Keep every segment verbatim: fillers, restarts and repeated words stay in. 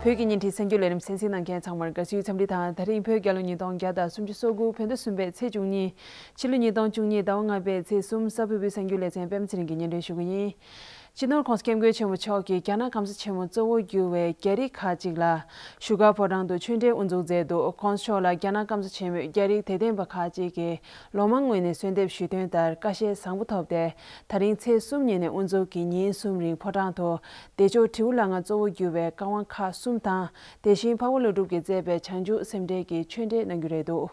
བོད་ཀྱི་ཉིན་བྲིས་གསར་འགྱུར་ལས་རིམ་གསན་གཟིགས་གནང་མཁན་ཚང་མར་དགའ་བསུའི་འཚམས་འདྲི་དང་། ད་རིང་བོད་རྒྱལ་ལོ་ཉིས་སྟོང་བརྒྱ་དང་སུམ་ཅུ་སོ་དགུ་བོད་ཟླ་གསུམ་པའི་ཚེས་བཅུ་གཉིས། ཕྱི་ལོ་ཉིས་སྟོང་བཅུ་གཉིས་ཟླ་བ་ལྔ་པའི་ཚེས་གསུམ། གཟའ་ཕུར་བུའི་གསར་འགྱུར་ལེ་ཚན་པད་མ་ཚེ་རིང་གིས་སྙན་སྒྲོན་ཞུ་གི་ཡིན། སྤྱི་ནོར་༸གོང་ས་༸སྐྱབས་མགོན་ཆེན་པོ་མཆོག་གིས་རྒྱ་ནག་སྐམ་ས་ཆེན་མོ་གཙོ་བོ་གྱུར་བའི་རྒྱ་རིགས་ཁག་ཅིག་ལ་བཞུགས་སྒར་ཕོ་བྲང་དུ་ཆོས་འབྲེལ་དབུ་འཛུགས་མཛད་འདུག།༸གོང་ས་མཆོག་ལ་རྒྱ་ནག་སྐམ་ས་ཆེན་མོས་རྒྱ་རིགས་དད་ལྡན་པ་ཁག་ཅིག་གིས་ལོ་མང་སྔོན་ནས་གསོལ་འདེབས་ཞུས་དོན་ལྟར་བཀའ་བཞེས་བཟང་པོ་ཐོབ་སྟེ། ད་རིང་ཚེས་གསུམ་ཉིན་ནས་དབུ་འཛུགས་ཀྱིས་ཉིན་གསུམ་རིང་ཕོ་བྲང་དུ་བདེ་མཆོག་དྲིལ་བུ་ལྷ་ང་གཙོ་བོ་གྱུར་བའི་བཀའ་དབང་ཁག་གསུམ་དང་། དེ་བཞིན་འཕགས་པ་ཀླུ་སྒྲུབ་ཀྱིས་མཛད་པའི་བྱང་ཆུབ་སེམས་འགྲེལ་གྱི་ཆོས་འབྲེལ་གནང་རྒྱུ་རེད་འདུག།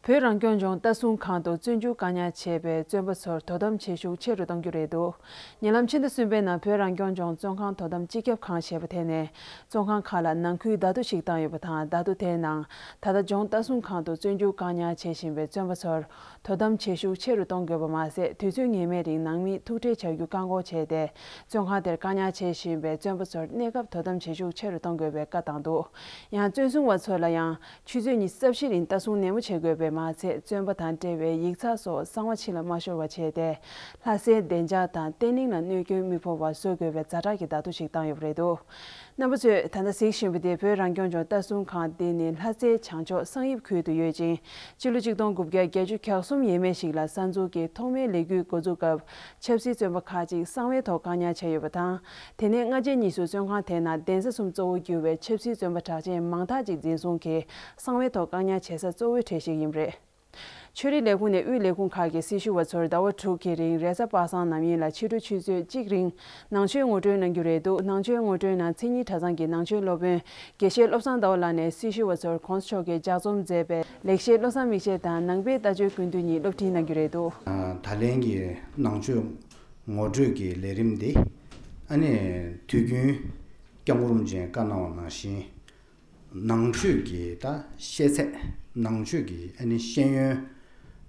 བོད་རང་སྐྱོང་ལྗོངས་ལྟ་སྲུང་ཁང་དུ་བཙོན་འཇུག་བཀག་ཉར་བྱས་པའི་བཙོན་པ་ཚོར་དོ་དམ་བྱེད་ཤུགས་ཆེ་རུ་གཏོང་རྒྱུ་རེད་འདུག། ཉེ་ལམ་ཕྱི་ཟླ་གསུམ་པའི་ནང་བོད་རང་སྐྱོང་ལྗོངས་བཙོན་ཁང་དོ་དམ་སྤྱི་ཁྱབ་ཁང་ཞེས་པ་དེ་ནས་བཙོན་ཁང་ཁག་ལ་ནང་ཁུལ་བརྡ་ཐོ་ཞིག་བཏང་ཡོད་པ་དང་། བརྡ་ཐོ་དེའི་ནང་ད་ལྟ་ལྗོངས་ལྟ་སྲུང་ཁང་དུ་བཙོན་འཇུག་བཀག་ཉར་བྱེད་བཞིན་པའི་བཙོན་པ་ཚོར་དོ་དམ་བྱེད་ཤུགས་ཆེ་རུ་གཏོང་དགོས་པ་མ་ཟད། དུས་ཚོད་ངེས་མེད་རིང་ནང་མིས་ཐུག་འཕྲད་བྱ་རྒྱུ་བཀག་འགོག་བྱས་ཏེ། བཙོན་ཁང་དེར་བཀག་ཉར་བྱེད་བཞིན་པའི་བཙོན་པ་ཚོར་གནས་སྐབས་དོ་དམ་བྱེད་ཤུགས་ཆེ་རུ་གཏོང་དགོས་པའི་བཀའ་བཏང་འདུག། ཡང་བཙོན་སྲུང་བ་ཚོ་ལ་ཡང་ཆུ་ཚོད་ཉི་ཤུ་རྩ་བཞི་རིང་ལྟ་སྲུང་ནན་མོ་བྱེད་དགོས་པས་མ་ཚད། བཙོན་པ་དང་འབྲེལ་བའི་ཡིག་ཚགས་སོགས་གསང་བ་ཕྱི་ལ་མ་ཤོར་བ་བྱས་ཏེ། ལྷ་སའི་བདེ་འཇགས་དང་བརྟན་ལྷིང་ལ་གནོད་སྐྱོན་མི་ཕོག་པ་བཟོ་དགོས་པའི་ཛ་དྲག་གི་བརྡ་ཐོ་ཞིག་བཏང་ཡོད་པ་རེད་འདུག། རྣམ་པ་ཚོས་ད་ལྟ་གཟིགས་བཞིན་པ་དེ་བོད་རང་སྐྱོང་ལྗོངས་ལྟ་སྲུང་ཁང་འདི་ནི་ལྷ་སའི་བྱང་ཕྱོགས་གསང་ཡིབ་ཁུལ་དུ་ཡོད་ཅིང་། སྤྱི་ལོ་གཅིག་སྟོང་དགུ་བརྒྱ་བརྒྱད་ཅུ་གྱ་གསུམ་ཡས་མས་ཤིག་ལ་གསར་འཛུགས་ཀྱི་ཐོག་མའི་ལས་འགུལ་འགོ་འཛུགས་སྐབས་ཆབ་སྲིད་བཙོན་པ་ཁག་ཅིག་གསང་བའི་ཐོག་བཀག་ཉར་བྱས་ཡོད་པ་དང་། དེ་ནས་སྔ་རྗེས་ཉིས་སུ་བཙོན་ཁང་དེ་ནང་གདན་ས་གསུམ་གཙོ་བོ་གྱུར་བའི་ཆབ་སྲིད་བཙོན་པ་གྲགས་ཅན་མང་དག་ཅིག་འཛིན་བཟུང་གིས་གསང་བའི་ཐོག་བཀག་ཉར་བྱེད་ས་གཙོ་བོའི་གྲས་ཤིག་ཡིན་པ་རེད། ཆོས་རིག་ལས་ཁུངས་ནས་དབུས་ལས་ཁུངས་ཁག་གི་སྲི་ཞུ་བ་ཚོར་ཟླ་བ་དྲུག་གི་རིང་རེས་གཟའ་པ་སངས་ནམ་ཡིན་ལ་ཕྱི་དྲོ་ཆུ་ཚོད་གཅིག་རིང་ནང་ཆོས་ངོ་སྤྲོད་གནང་རྒྱུ་རེད་འདུག། ནང་ཆོས་ངོ་སྤྲོད་ནང་མཚན་ཉིད་གྲྭ་ཚང་གི་ནང་ཆོས་སློབ་དཔོན་དགེ་བཤེས་བློ་བཟང་ཟླ་བ་ལགས་ནས་སྲི་ཞུ་བ་ཚོར་༸གོང་ས་མཆོག་གིས་ལྗགས་རྩོམ་མཛད་པའི་ལེགས་བཤད་བློ་བཟང་མིག་ཤེལ་དང་ནང་པའི་ལྟ་སྤྱོད་ཀུན་བཏུས་གཉིས་སློབ་ཁྲིད་གནང་རྒྱུ་རེད་འདུག། ད་ལན་གྱི་ནང་ཆོས་ངོ་སྤྲོད་ཀྱི་ལས་རིམ་འདི་ཨ་ནི་དུས་རྒྱུན་སྐྱབས་མགོན་རིན་པོ་ཆེས་བཀའ་གནང་བ་ནང་བཞིན། ནང་ཆོས་ཀྱི་ད་ཤེས་ཚད། ནང་ཆོས་ཀྱི་ཨ་ནི་ཤེས་ཡོན།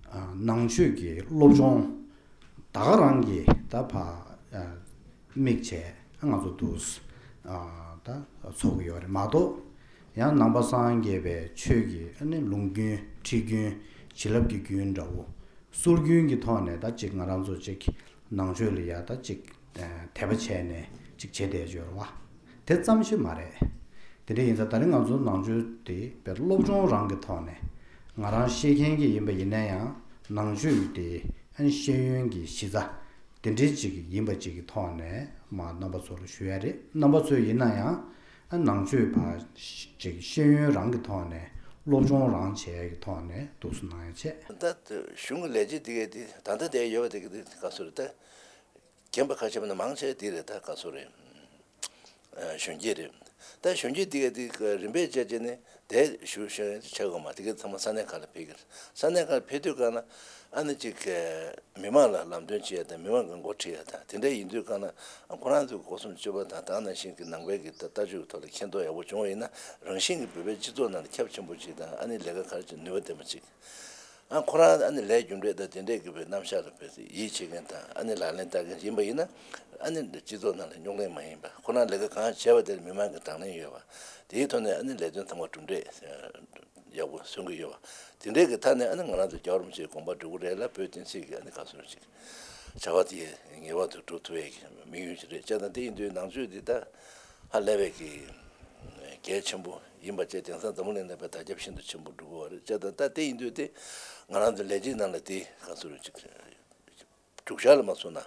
ཨ་ནང་ཆོས་ཀྱི་སློབ་སྦྱོང་། ད་ག་རང་གི་ད་ཕ་ཨ་དམིགས་བྱས་ང་ཚོ་འདུག་ཨ་ད་ཚོགས་ཀྱི་ཡོད་རེད་མ་གཏོགས། ཡང་ནང་པ་སངས་རྒྱས་པའི་ཆོས་ཀྱི་ཨ་ནི་ལུང་རྒྱུན་ཁྲིད་རྒྱུན་བྱིན་རླབས་ཀྱི་རྒྱུན་འདྲ་བོ། སྲོལ་རྒྱུན་གྱི་ཐོག་ནས་ད་ཅིག་ང་རང་ཚོ་ཅིག་ནང་ཆོས་ལ་ཡ་ད་ཅིག་དད་པ་བྱས་ནས་ཅིག་བྱེད་བསྡད་ཡོད་རེད་བ། དེ་ཙམ་ཞིག་མ་རེད། དེ་འདྲ་ཡིན་ཙང་ད་རིང་ང་ཚོ་ནང་ཆོས་དེ་དཔེ་སློབ་སྦྱོང་རང་གི་ཐོག་ནས་ང་རང་ཤེས་མཁན་གྱི་ཡིན་པ་ཡིན་ན་ཡང་ནང་ཆོས་དེ་ཨ་ནི་ཤེས་ཡོན་གྱི་གཞི་རྩ་དེ་འདྲའི་ཅིག་ཡིན་པ་ཅིག་གི་ཐོག་ནས་མ་རྣམ་པ་ཚོ་ལ་ཞུ་ཡ་རེད། རྣམ་པ་ཚོས་ཡིན་ན་ཡང་ཨ་ནང་ཆོས་ཕར་ཅིག་ཤེས་ཡོན་རང་གི་ཐོག་ནས་སློབ་སྦྱོང་རང་བྱེད་ཡ་གི་ཐོག་ནས་འདུག་སེ་གནང་ཡ་བྱས། ད་གཞུང་གི་ལས་བྱེད་དེ་གས་དེ་ད་ལྟ་དེ་ཡོད་པ་དེ་གས་དེ་ག་ཚོད་རེད་ད། རྒན་པ་ཁ་ཆེ་བ་ནི་མང་ཆེ་དེ་རེད་ད་ག་ཚོད་རེད། ཨ་གཞོན་སྐྱེས་རེད། ད་གཞོན་སྐྱེས་དེ་ག་དེ་རིམ་པས་བྱས་བྱས་ནས་དེ་ཞུ་ཤེས་ཆགས་དགོས་མ་དེ་ག་ཚང་མ་ས་གནས་ཁག་ལ་ཕེབས་ཀྱི་རེད། ས་གནས་ཁག་ལ་ཕེབས་དུས་ག་ན་ཨ་ནི་ཅིག་མི་མང་ལ་ལམ་སྟོན་བྱེད་ཡ་དང་མི་མང་གི་འགོ་ཁྲིད་ཡ་དང་དེ་འདྲ་ཡིན་དུས་ག་ན་ཁོ་རང་ཚོའི་སྒོ་གསུམ་སྤྱོད་པ་དང་དེ་ནང་བཞིན་གྱི་ནང་པའི་གི་ལྟ་སྤྱོད་ཀྱི་ཐོག་ལ་མཁྱེན་རྟོགས་ཡག་པོ་བྱུང་བ་ཡིན་ན་རང་བཞིན་གྱི་བོད་པའི་སྤྱི་ཚོགས་ནང་ལ་ཁྱབ་ཆེན་པོ་ཅིག་དང་ཨ་ནི་ལས་ཀ་ག་རེ་བྱེད་ནུས་པ་ལྡན་པ་ཅིག་ཨ་ཁོ་རང་ཨ་ནི་ལས་རྒྱུ་འབྲས་དང་དེ་འདྲས་ཀྱི་བའི་རྣམ་གཞག་ལ་བས་ཡིད་ཆེས་མཁན་དང་ཨ་ནི་ལག་ལེན་བསྟར་མཁན་ཡིན་པ་ཡིན་ན་ཨ་ནི་སྤྱི་ཚོགས་ནང་ལ་རྙོག་གླེང་མ་ཡིན་པ་ཁོ་རང་ལས་ཀ་གང་བྱས་པ་དེར་མི་མང་གི་དང་ལེན་ཡོད་པ་དེའི་ཐོག་ནས་ཨ་ནི་ལས་དོན་ཚང་མ་གྲུབ་འབྲས་ཡག་པོ་སོན་གྱི་ཡོད་པ་དེ་འདྲས་ཀྱི་ཐད་ནས་ཨ་ནི་ང་རང་ཚོ་རྒྱལ་བ་རིན་པོ་ཆེའི་དགོངས་པ་འགྲུབ་ཀྱི་རེད་ལ་བོད་བསྟན་སྲིད་ཀྱི་ཨ་ནི་ག་ཚོད་ཅིག་བྱ་བ་དེ་ངེས་པར་དུ་འགྲུབ་ཐུབ་པའི་དམིགས་ཡུལ་ཞིག་རེད་བྱས་ཙང་དེ་ཡིན་དུས་ནང་ཆོས་འདི་ད་ཧ་ལས་པའི་གི་གལ་ཆེན་པོ་ཡིན་པ་བཅས་དེང་སང་འཛམ་བུ་གླིང་ནང་པའི་དར་ཁྱབ་ཤིན་ཏུ་ཆེན་པོ་འགྲོ་གི་ཡོད་རེད་བྱས་ཙང་ད་དེ་ཡིན་དུས་དེ་ང་རང་ཚོ་ལས་བྱེད་ནང་ལ་དེ་ག་ཚོད་རེད་ཅིག་རྒྱུགས་ཤར་ལ་མ་སོང་ན་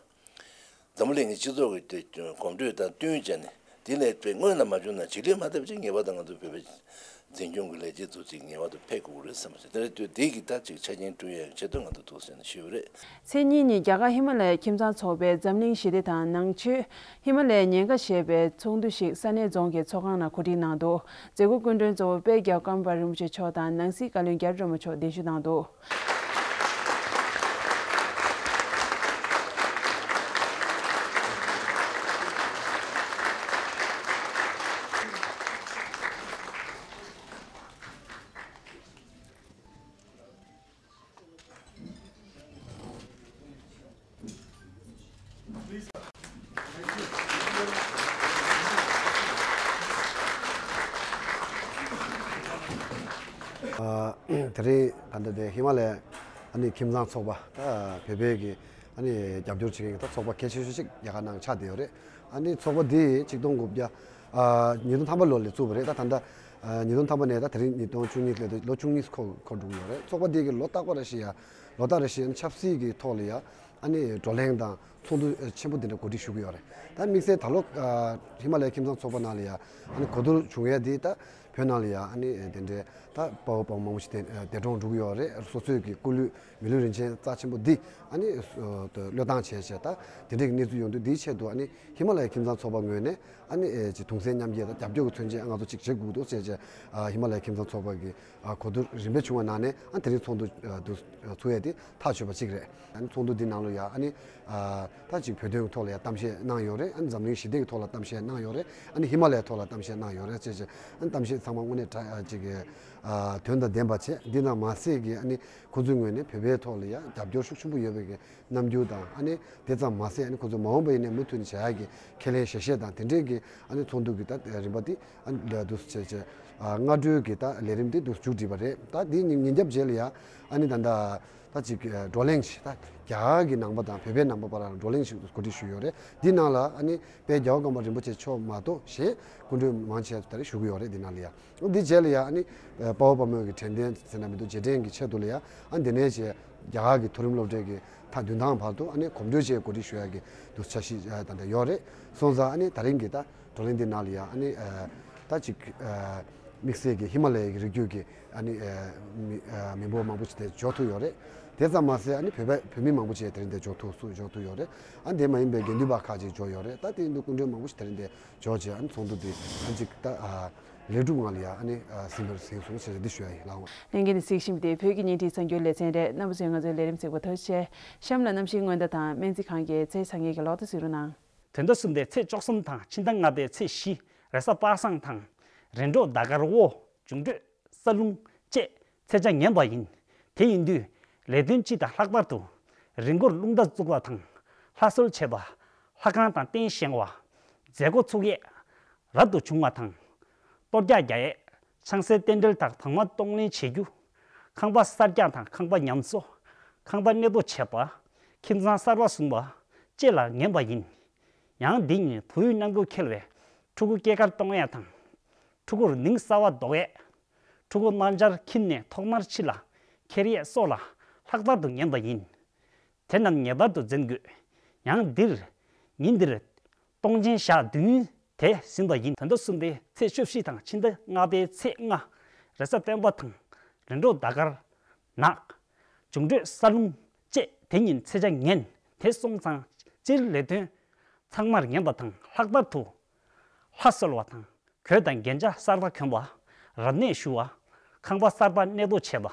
འཛམ་བུ་གླིང་གི་སྤྱི་ཚོགས་ཀྱི་དེ་གོམ་བགྲོད་དང་བསྟུན་བྱས་ནས་དེ་ལས་དཔེ་སྔོན་ལ་མ་བྱུང་ན་འཇིགས་ལས་མ་ཐེབས་ཅིག་ངེས་པར་དུ་ང་ཚོ་བོད་པའི་འཛིན་སྐྱོང་གི་ལས་བྱེད་ཚོ་ཅིག་ངེས་པར་དུ་ཕེབས་དགོས་རེད་བསམ་པ་ཞིག་དེ་རེད་དུས་དེ་གི་ད་ཅིག་ཆ་རྐྱེན་བསྐྲུན་ཡས་ཆེད་དུ་ང་ཚོ་ཐུགས་སེམས་ནས་ཞུས་པ་རེད། ཚེས་གཉིས་ཉིན་རྒྱ་གར་ཧི་མ་ལ་ཡའི་ཁྱིམ་ཚང་ཚོགས་པས་འཛམ་གླིང་ཞི་བདེ་དང་ནང་ཆོས་ཧི་མ་ལ་ཡའི་ཉེན་ཁ་ཞེས་པའི་ཚོགས་འདུ་ཞིག་ས་གནས་རྫོང་གི་ཚོགས་ཁང་ནང་གོ་སྒྲིག་གནང་འདུག། མཛད་སྒོ་སྐུ་མགྲོན་གཙོ་བོ་དཔལ་རྒྱལ་བ་ཀརྨ་པ་རིན་པོ་ཆེ་མཆོག་དང་ནང་སྲིད་བཀའ་བློན་རྒྱ་རི་སྒྲོལ་མ་མཆོག་གདན་ཞུ་གནང་འདུག། ཨ་དེ་རིང་ད་ལྟ་དེ་ཧི་མ་ལ་ཡ་ཨ་ནི་ཁྱིམ་ཚང་ཚོགས་པ་ད་བོད་པའི་གི་ཨ་ནི་རྒྱབ་སྐྱོར་བྱེད་མཁན་གྱི་ད་ཚོགས་པ་གལ་ཆེ་ཤོས་ཤིག་རྒྱ་གར་ནང་ཆགས་བསྡད་ཡོད་རེད། ཨ་ནི་ཚོགས་པ་འདི་ཆིག་སྟོང་དགུ་བརྒྱ་ ཨ། ཉིས་སྟོང་ཐམ་པ་ལོ་ལ་བཙུགས་པ་རེད། ད་ད་ལྟ་ཨ་ཉིས་སྟོང་ཐམ་པ་ནས་ད་དེ་རིང་ཉིས་སྟོང་བཅུ་གཉིས་སླེབས་ཏེ་ལོ་བཅུ་གཉིས་འཁོར་འཁོར་འགྲོ་གི་ཡོད་རེད། ཚོགས་པ་འདི་གི་ལོ་རྟག་པ་རེ་བཞིན་ཡ་ལོ་ལྟར་རེ་བཞིན་ཆབ་སྲིད་ཀྱི་ཐོག་ལ་ཡ་ཨ་ནི་བགྲོ་གླེང་དང་ཚོགས་འདུ་ཆེན་པོ་འདི་འདྲ་གོ་སྒྲིག་ཞུ་གི་ཡོད་རེད། ད་དམིགས་བསལ་ད་ལོ་ཨ་ཧི་མ་ལ་ཡའི་ཁྱིམ་ཚང་ཚོགས་པ་ནང་ལ་ཡ་ཨ་ནི་གོ་བསྡུར་བྱུང་ཡ་འདི་ད་བོད་ནང་ལ་ཡ་ཨ་ནི་དེ་འདྲའི་ད་དཔའ་བོ་དཔའ་མོ་མང་པོ་ཞིག་འདས་འདས་གྲོངས་འགྲོ་གི་ཡོད་རེད། སོ་སོའི་གི་སྐུ་ལུས་མི་ལུས་རིན་ཆེན་རྩ་ཆེན་པོ་འདི་ཨ་ནི་བློས་བཏང་བྱས་བྱས་ད་དེ་འདྲའི་གནས་ཚུལ་ཡོང་དུས་འདིའི་ཆེད་དུ་ཨ་ནི་ཧི་མ་ལ་ཡའི་ཁྱིམ་ཚང་ཚོགས་པ་ངོས་ནས་ཨ་ནི་ཨེ་ཅིག་གདུང་སེམས་མཉམ་སྐྱེད་དང་རྒྱབ་སྐྱོར་གྱི་མཚོན་ཆེད་ང་ཚོ་ཅིག་བྱེད་དགོས་འདུག་ཟེར་བྱས་ཨ་ཧི་མ་ལ་ཡའི་ཁྱིམ་ཚང་ཚོགས་པ་གི་ཨ་གོ་བསྡུར་རིམ་པས་བྱུང་བའི་ནང་ནས་ཨ་དེ་རིང་ཚོགས་འདུ་ཨ་འདུ་ཚུགས་ཡས་དེ་ཐག་ཆོད་པ་གཅིག་རེད། ཨ་ནི་ཚོགས་འདུ་འདི་ནང་ལ་ཡ་ཨ་ནི་ཨ་ད་ཅིག་བོད་དོན་གྱི་ཐོག་ལ་ཡ་གཏམ་བཤད་གནང་ཡོད་རེད། ཨ་ནི་འཛམ་གླིང་ཞི་བདེ་གི་ཐོག་ལ་གཏམ་བཤད་གནང་ཡོད་རེད། ཨ་ནི་ཧི་མ་ལ་ཡའི་ཐོག་ལ་གཏམ་བཤད་གནང་ཡོད་རེད་ཟེར་བྱས་ཨ་ནི་གཏམ་བཤད་ཚང་མ་དངོས་གནས་དྲ་ཨ་ཅིག་གི་ཨ་དོན་དང་ལྡན་པ་བྱས། འདི་དང་མ་ཟད་ཀྱི་ཨ་ནི་ཁོང་ཚོའི་ངོས་ནས་བོད་པའི་ཐོག་ལ་ཡ་རྒྱབ་སྐྱོར་ཤུགས་ཆེན་པོ་ཡོད་པའི་གི་རྣམ་འགྱུར་དང་། ཨ་ནི་དེ་ཙམ་མ་ཟད་ཨ་ནི་ཁོང་ཚོ་མ་འོངས་པ་ཡིན་ནའི་མུ་མཐུད་ནས་བྱ་ཡག་གི་ཁས་ལེན་ཞལ་བཞེས་དང་དེ་འདྲའི་གི་ཨ་ནི་ཚོགས་འདུ་གི་ད་རིམ་པ་དེ་ཨ་ནི་འདུག་སེ་བྱས་བྱས་ཨ་སྔ་དྲོའི་གི་ད་ལས་རིམ་དེ་འདུག་སེ་མཇུག་བསྒྲིལ་བ་རེད། ད་དེ་ཉིན་ཉིན་རྒྱབ་རྗེས་ལ་ཡ་ཨ་ནི་ད་ད་ད་ཅིག་བགྲོ་གླེང་ཞིག་ད་རྒྱ་གར་གི་ནང་པ་དང་བོད་པའི་ནང་པ་བར་ལ་བགྲོ་གླེང་ཞིག་གོ་སྒྲིག་ཞུས་ཡོད་རེད། འདི་ནང་ལ་ཨ་ནི་དཔལ་རྒྱལ་བ་ཀརྨ་པ་རིན་པོ་ཆེ་མཆོག་མ་གཏོགས་གཞན་སྐུ་མགྲོན་མང་ཆེ་ད་རེས་ཞུགས་ཀྱི་ཡོད་རེད། འདི་ནང་ལ་ཡ། འདི་རྗེས་ལ་ཡ་ཨ་ནི་དཔའ་བོ་དཔའ་མོ་གི་དྲན་རྟེན་ཟེར་ན་མི་འདུག་རྗེས་དྲན་གྱི་ཆེད་དུ་ལ་ཡ་ཨ་འདི་ནས་བྱས་རྒྱ་གར་གྱི་མཐོ་རིམ་སློབ་གྲྭའི་གི་ད་བདུན་ཐང་བར་དུ་ཨ་ནི་གོམ་བགྲོད་བྱས་གོ་སྒྲིག་ཞུ་ཡ་གི་འདུག་འཆར་གཞི་ཨ་ད་ལྟ་ཡོད་རེད། སོང་ཙང་ཨ་ནི་ད་རིང་གི་ད་བགྲོ་གླེང་འདི་ནང་ལ་ཡ་ཨ་ནི་ཨ་ད་ཅིག་ཨ་དམིགས་བསལ་གྱི་ཧི་མ་ལ་ཡའི་གི་རི་རྒྱུད་ཀྱི་ཨ་ནི་ཨ་མི་ཨ་མི་འབོར་མང་པོ་ཞིག་དེ་འབྱོར་ཐུབ་ཡོད་རེད། དེ་ཙམ་མ་ཟད་ཨ་ནི་བོད་པ་བོད་མི་མང་པོ་ཞིག་དེ་རིང་དེ་འབྱོར་ཐུབ་སུ་འབྱོར་ཐུབ་ཡོད་རེད། ཨ་ནི་དེ་མ་ཡིན་པའི་དགེ་འདུན་པ་ཁག་ཅིག་འབྱོར་ཡོད་རེད། ད་དེ་ཡིན་དུས་སྐུ་མགྲོན་མང་པོ་ཞིག་དེ་རིང་དེ་འབྱོར་བྱས་ཨ་ནི་ཚོགས་འདུ་དེ་ཨ་ཅིག་ད་ཨ་ལེགས་གྲུབ་ངང་ལ་ཡ་ཨ་ནི་ཨ་ཟིན་པར་ཟིན་སོང་ཞེས་འདི་ཞུ་ཡ་ཡིན་ལགས། ལྷན་རྒྱས་ནས་གཟིགས་བཞིན་པ་དེ་བོད་ཀྱི་བརྙན་འཕྲིན་གསར་འགྱུར་ལེ་ཚན་རེད། རྣམ་པ་ཚོས་ང་ཚོའི་ལས་རིམ་གཟིགས་པར་ཐུགས་རྗེ་ཆེ། གཤམ་ལ་གནམ་གཤིས་སྔོན་བརྡ་དང་སྨན་རྩིས་ཁང་གི་ཚེས་ཚང་གཉིས་ཀྱི་ལོ་ཐོ་གཟིགས་རོགས་གནང་། དོན་དག་གསུམ་སྟེ། ཚེས་བཅུ་གསུམ་དང་ཕྱི་ཟླ་ལྔ་པའི་ཚེས་བཞི། རེས་གཟའ་པ་སངས་དང་རེས་གྲོགས་ཟླ་སྐར་འོ། འབྱུང་འཕྲོད་ས་རླུང་བཅས་ཚེས་ཆ་ངན་པ་ཡིན། དེ་ཡིན་དུས་ལས་དོན་སྤྱི་དང་ལྷག་པར་དུ་རི་མགོར་རླུང་རྟ་བཙུགས་པ་དང་། ལྷ་གསོལ་བྱེད་པ། ལྷ་ཁང་དང་རྟེན་བཞེངས་པ། མཛད་སྒོ་ཚུགས་ཡས་རབ་ཏུ་བྱུང་བ་དང་། གཏོར་རྒྱག་རྒྱག་ཡས། ཆང་སའི་རྟེན་འབྲེལ་དང་དྭངས་མ་གཏོང་ལེན་བྱེད་རྒྱུ། ཁང་པ་གསར་རྒྱག་དང་ཁང་པ་ཉམས་གསོ། ཁང་པ་གནས་སྡོད་བྱེད་པ། ཁྱིམ་ཚང་གསར་པ་བཟུང་བ་བཅས་ལ་ངན་པ་ཡིན། ཡང་འདི་ཉིན་བུ་ཡུག་རྣམ་དགུ་འཁེལ་བའི་ཕྲུ་གུ་སྐྱེས་སྐར་གཏོང་ཡས་དང་། ཕྲུ་གུར་ནིང་གསར་པ་འདོགས་ཡས། ཕྲུ་གུ་དམར་འབྱར་ཁྱིམ་ནས་ཐོག་མར་ཕྱི་ལ་འཁྱེར་ཡས་སོགས་ལ་ལྷག་པར་དུ་ངན་པ་ཡིན། དེ་རྣམས་ངེས་པར་དུ་འཛེམ་དགོས། ཡང་འདིར་ཉིན་འདིར་གཏོང་ཆེན་ཞག་བདུན་དེ་ཟིན་པ་ཡིན། དོན་དག་གསུམ་པའི་ཚེས་བཅུ་བཞི་དང་ཕྱི་ཟླ་ལྔ་པའི་ཚེས་ལྔ། རེས་གཟའ་སྤེན་པ་དང་རེས་གྲོགས་ཟླ་སྐར་ནག། འབྱུང་འཕྲོད་ས་རླུང་བཅས་དེ་ཉིན་ཚེས་ཆ་ངན། དེ་སོང་ཙང་སྤྱིར་ལས་དོན་ཚང་མར་ངན་པ་དང་ལྷག་པར་དུ་ལྷ་གསོལ་བ་དང་། གོས་དང་རྒྱན་ཆ་གསར་པ་གོན་པ། རབ་གནས་ཞུ་བ། ཁང་པ་གསར་པ་གནས་སྡོད་བྱེད་པ།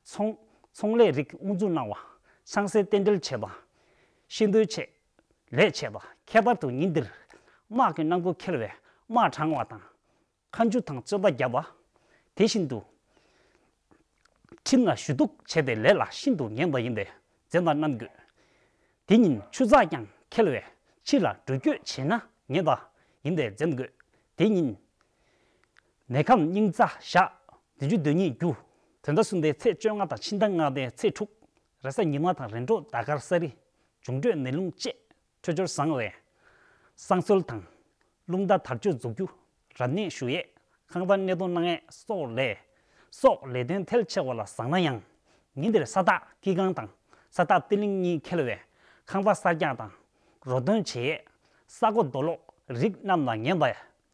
ཚོང་ཚོང་ལས་རིགས་དབུ་འཛུགས་གནང་བ། ཆང་སའི་རྟེན་འབྲེལ་བྱེད་པ། ཤིང་རྡོལ་ཆེད་ལས་བྱེད་པ། ཁྱད་པར་དུ་ཉིན་འདིར་དམག་གི་རྣམ་འགྱུར་འཁྱེར་བའི་དམག་དྲངས་པ་དང་། མཁའ་མཇུག་དང་རྩོད་པ་བརྒྱབ་པ། དེ་བཞིན་དུ་ཁྲིམས་ལ་ཞུ་གཏུག་བྱེད་པའི་ལས་ལ་ཤིན་ཏུ་ངན་པ་ཡིན་པས་འཛེམ་པ་གནང་དགོས། དེ་ཉིན་ཆུ་ཚགས་ཀྱང་འཁེལ་བས་ཕྱི་ལ་འགྲུལ་སྐྱོད་བྱེད་ན་ངན་པ་ཡིན་པས་འཛེམ་དགོས། དེ་ཉིན་ནད་ཁམས་སྙིང་རྩ་ཞག་བདུན་ཅུ་དོན་གཉིས་རྒྱུ། དོན་དག་གསུམ་པའི་ཚེས་བཅོ་ལྔ་དང་ཕྱི་ཟླ་ལྔ་པའི་ཚེས་དྲུག། རེས་གཟའ་ཉི་མ་དང་རེས་གྲོགས་ཟླ་སྐར་ས་རི། འབྱུང་འཕྲོད་ནད་རླུང་བཅས་འཕྲོད་སྦྱོར་བཟང་བས། བསང་གསོལ་དང་། རླུང་རྟ་དར་ལྕོག་འཛུགས་རྒྱུ། རབ་གནས་ཞུ་ཡས། ཁང་པ་གནས་སྡོད་གནང་ཡས་སོགས་ལས། སོགས་ལས་དོན་ཐལ་ཆེ་བ་ལ་བཟང་ན་ཡང་། ཉིན་དེར་ས་བདག་སྐྱིད་ཁང་དང་ས་བདག་པི་ལིང་གཉིས་འཁེལ་བས་ཁང་པ་གསར་རྒྱག་དང་། རོ་སྟོན་བྱེད་ཡས། ས་སྒོ་རྡོ་སློག་རིགས་རྣམས་ལ་ངན་པ་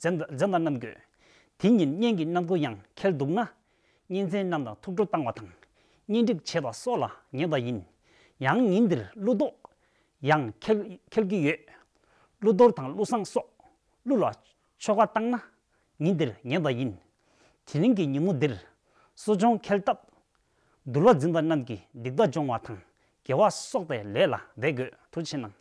འཛེམ་འཛེམ་པ་གནང་དགོས། དེ་ཉིན་གཉེན་གྱི་རྣམ་འགྱུར་ཡང་འཁེལ་འདུག་ན། གཉེན་ཚན་རྣམས་དང་ཐུགས་སྤྲོ་བཏང་བ་དང་། གཉེན་སྒྲིག་བྱེད་པ་སོགས་ལ་ངན་པ་ཡིན། ཡང་ཉིན་འདིར་ཀླུ་རྡོག་ཡང་འཁེལ་འཁེལ་གྱི་ཡོད། ཀླུ་གཏོར་དང་ཀླུ་བསངས་སོགས་ཀླུ་ལ་ཆོ་ག་བཏང་ན་ཉིན་འདིར་ངན་པ་ཡིན། དེ་རིང་གི་ཉིན་མོ་འདིར་གསོ་སྦྱོང་འཁེལ་སྟབས། འདུལ་བ་འཛིན་པ་རྣམས་ཀྱིས་སྡིག་པ་སྦྱོང་བ་དང་དགེ་བ་གསོག་པའི་ལས་ལ་འབད་དགོས། ཐུགས་རྗེ་ཆེ་གནང་།